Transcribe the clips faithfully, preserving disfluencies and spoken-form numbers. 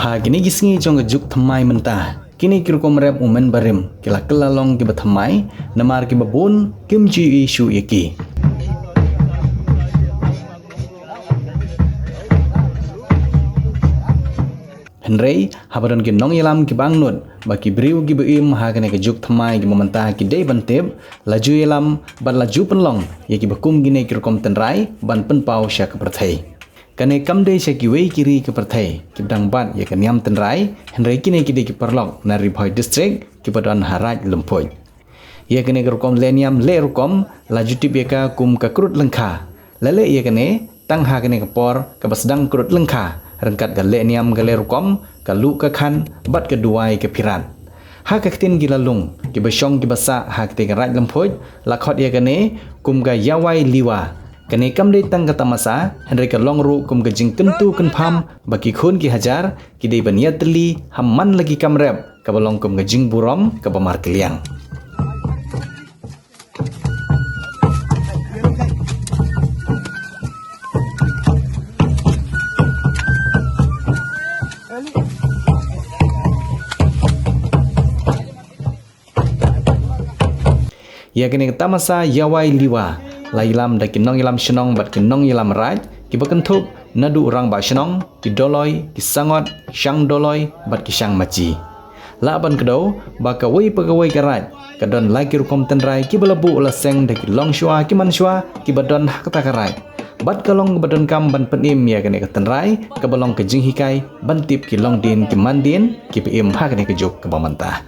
Ha kine ki sngi jong ka juk thymmai mynta, kine ki rukom rep u mynbarim ki la kylla long kiba thymmai, namar kiba bun kim ju ïohi shuh ïa ki. Hynrei haba don ki nongïalam kiba angnud ba ki briew kiba im ha kane ka juk thymmai kiba mynta ki dei ban tip, la ju ïalam bad la ju pynlong ïa kiba kum kine ki rukom tynrai ban pynpaw sha ka pyrthei. Kane kam dei sha kiwei ki ri ka pyrthei kiba dang bat ïa ka niam tynrai, hynrei kine ki dei ki paralok na Ri Bhoi District kiba don ha Raid Lymphuid. Ïa kane ka rukom leh niam leh rukom la ju tip ïa ka kum ka krud lyngkha. La leh ïa kane tang ha kane ka por kaba sdang krud lyngkha, ryngkat ka leh niam ka leh rukom, ka luh ka khan bad ka duwai ka phirat. Ha ka ktien ki la lung kiba shong kiba sah ha kata ka Raid Lymphuid la khot ïa kane kum ka Yawai Liwa. Kane kam dei tang ka tamasa, hynrei ka long ruh kum ka jingkyntu kynpham ba ki khun ki hajar ki dei ban ïatylli ha man la ki kam rep kaba long kum ka jingburom kaba markylliang. Ïa kane ka tamasa Yawai Liwa la ïalam da ki nongïalam shnong bad ki nongïalam raid kiba kynthup naduh rangbah shnong, ki doloi, ki sangot, shang doloi bad ki shang machi. Lah ban kdew ba kawei pa kawei ka raid ka don la ki rukom tynrai kiba la buh la seng da ki longshuwa ki manshuwa kiba don ha kata ka raid. Bad ka long kaba donkam ban pynim ïa kane ka tynrai kaba long ka jinghikai ban tip ki longdien ki mandien kiba im ha kane ka juk kaba mynta.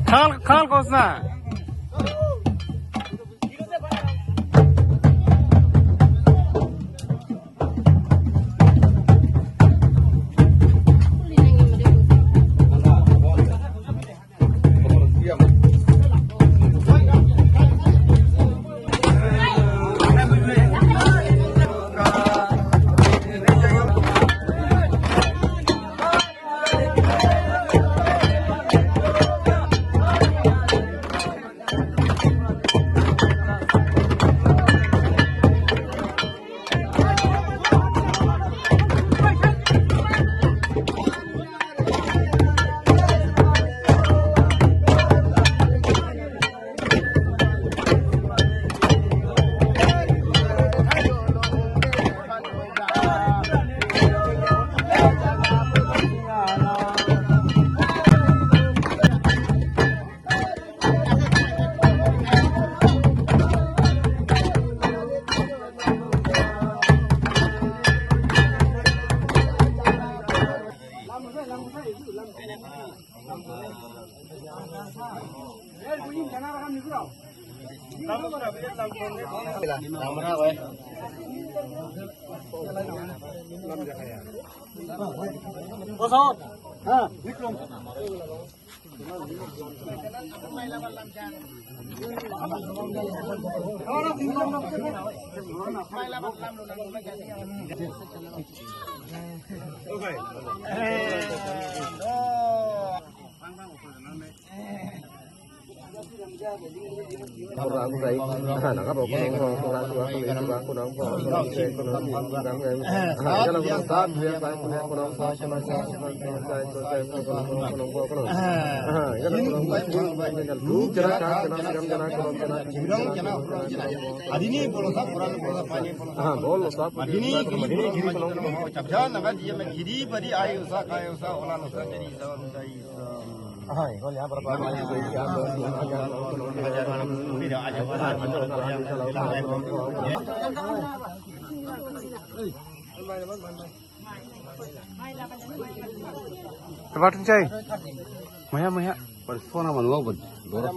Khal, khal kosna. Tebat chai. Maya, maya.